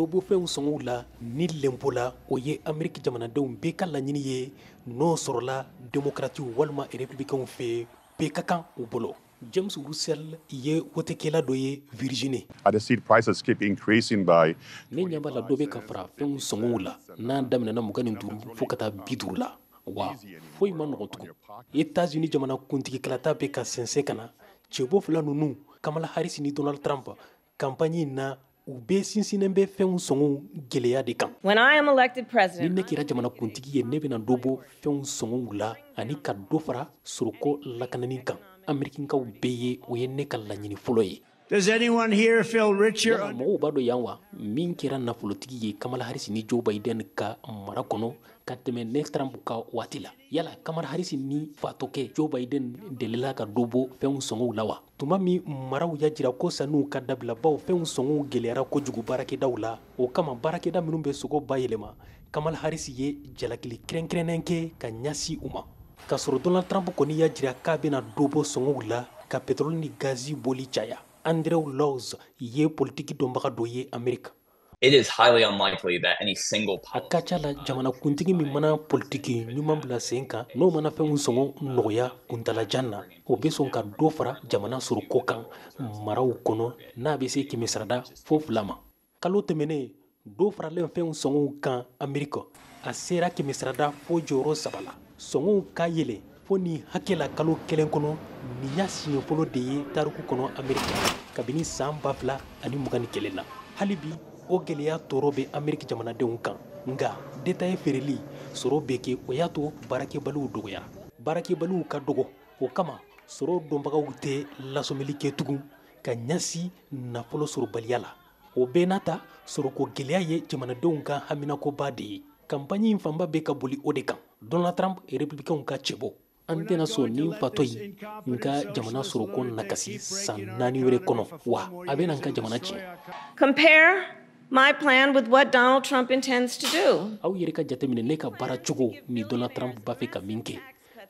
dɔ bɔ fɛnw sɔngɔw la ni lempo la, o ye Ameriki jamanadenw bɛɛ ka laɲini ye. N'o sɔrɔla démocratew walima républicainw fɛ, bɛɛ ka kan u bolo. James Russell ye wotekɛla dɔ ye Virginie. I see prices keep increasing by Ne ɲɛ b'a la, dɔ bɛ ka fara fɛnw sɔngɔw la, n'a daminɛna 25 fo ka taa 50 la, wa foyi ma nɔgɔn tugun. États-Unis jamana kuntigi kalata bɛ ka sɛnsɛn ka na. Cɛbɔ fila ninnu, Kamala Harris ni Donald Trump, campagne in na, u bɛɛ sinsinnen bɛ fɛnw sɔngɔw gɛlɛya de kan. When I am elected Ni president, ne kɛra jamana kuntigi ye, ne bɛna dɔ bɔ fɛnw sɔngɔw la ani ka dɔ fara sɔrɔko lakanani kan Amerikikaw bɛɛ ye. O ye ne ka laɲini fɔlɔ ye. Does anyone here feel richer? Yala mɔgɔw b'a dɔn yan wa, min kɛra nafolotigi ye Kamala Harris ni Joe Biden ka mara kɔnɔ ka tɛmɛ ne Trump ka waati la? Yala Kamala Harris ni fatɔkɛ Joe Biden delila ka dɔ bɔ fɛnw sɔngɔw la wa? Tuma min maraw y'a jira ko sanuw ka dabila, baw fɛnw sɔngɔw gɛlɛyara kojugu baarakɛdaw la, o kama baarakɛda minnu bɛ sogo bayɛlɛma, Kamala Harris ye jalakili kɛrɛnkɛrɛnnen kɛ ka ɲɛsin u ma, k'a sɔrɔ Donald Trump kɔni y'a jira k'a bɛna dɔ bɔ sɔngɔw la ka pétrole ni gazi bɔli caya. Andrew Laws ye politiki dɔnbaga dɔ ye Amerika. It is highly unlikely that any single A ka ca la, jamanakuntigi min mana politiki ɲuman bila sen kan, n'o mana fɛnw sɔngɔ nɔgɔya kuntalajan na, o bɛ sɔn ka dɔ fara jamana sɔrɔko kan maraw kɔnɔ, n'a bɛ se 2% fo 2 ma. Kalo tɛmɛnen, dɔ faralen fɛnw sɔngɔw kan Amerika, a sera 0.3% la. Sɔngɔw ka yɛlɛ fo nin hakɛ la kalo kelen kɔnɔ, nin y'a siɲɛ fɔlɔ de ye tariku kɔnɔ Amerika kabini san 2021 na. Hali bi, o gɛlɛya tɔɔrɔ bɛ Ameriki jamanadenw kan, nka détail feereli sɔrɔ bɛ kɛ, o y'a to baarakɛbaliw dɔgɔyara. Baarakɛbaliw ka dɔgɔ, o kama sɔrɔ dɔnbagaw tɛ lasɔmili kɛ tugun ka ɲɛsin nafolo sɔrɔbaliya la. O bɛɛ n'a ta, sɔrɔko gɛlɛya ye jamanadenw ka haminakoba de ye. Campagne in fanba bɛ ka boli o de kan. Donald Trump, républicainw ka cɛbɔ: an tɛna sɔn ni fatɔ ye n ka jamana sɔrɔko nakasi san 4 wɛrɛ kɔnɔ, wa a bɛna n ka jamana tiɲɛ. Compare my plan with what Donald Trump intends to do. Aw yɛrɛ ka jateminɛ ne ka baara cogo ni Donald Trump b'a fɛ ka min kɛ.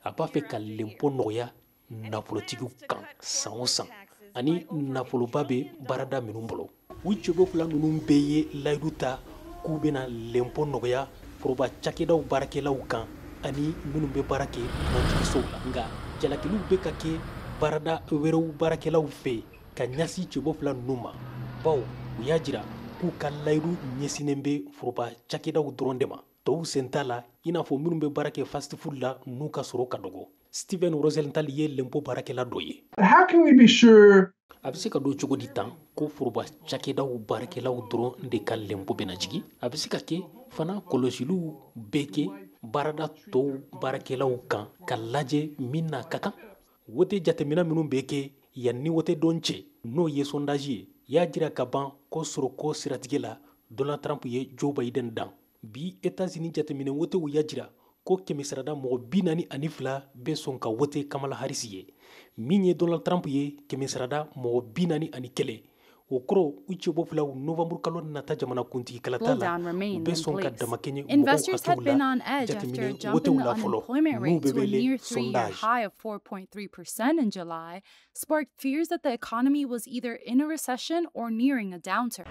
A b'a fɛ ka lempo nɔgɔya nafolotigiw kan san o san, ani nafoloba bɛ baarada minnu bolo. U cɛbɔ fila ninnu bɛɛ ye layidu ta k'u bɛna lempo nɔgɔya foroba cakɛdaw baarakɛlaw kan ani minnu bɛ baara kɛ dunanjiginsow la. Nka jalakiliw bɛ ka kɛ baarada wɛrɛw baarakɛlaw fɛ ka ɲɛsin cɛbɔ fila ninnu ma, baw u y'a jira k'u ka layidu ɲɛsinnen bɛ foroba cakɛdaw dɔrɔn de ma, tɔw sen t'a la, i n'a fɔ minnu bɛ baara kɛ fast food la, n'u ka sɔrɔ ka dɔgɔ. Steven Rosenthal ye lempo baarakɛla dɔ ye. How can we be sure A bɛ se ka don cogo di tan ko foroba cakɛdaw baarakɛlaw dɔrɔn de ka lempo bɛna jigin? A bɛ se ka kɛ fana kɔlɔsiliw bɛ kɛ baarada tɔw baarakɛlaw kan ka lajɛ min n'a ka kan. Wote jateminɛ minnu bɛ kɛ yanni wote don cɛ, n'o ye sondage ye, y'a jira ka ban ko sɔrɔko siratigɛ la, Donald Trump ye Joe Biden dan. Bi États-Unis jateminɛ wotew y'a jira ko 42% bɛ sɔn ka wote Kamala Harris ye. Min ye Donald Trump ye, 41%. O kɔrɔ, u cɛbɔ filaw, novembre kalo nata jamana kuntigi kalata la, u bɛ sɔn ka damakɛɲɛ mɔgɔw hakɛw la jateminɛ wotew la fɔlɔ n'u bɛ wele sondage. High of 4.3% in July sparked fears that the economy was either in a recession or nearing a downturn.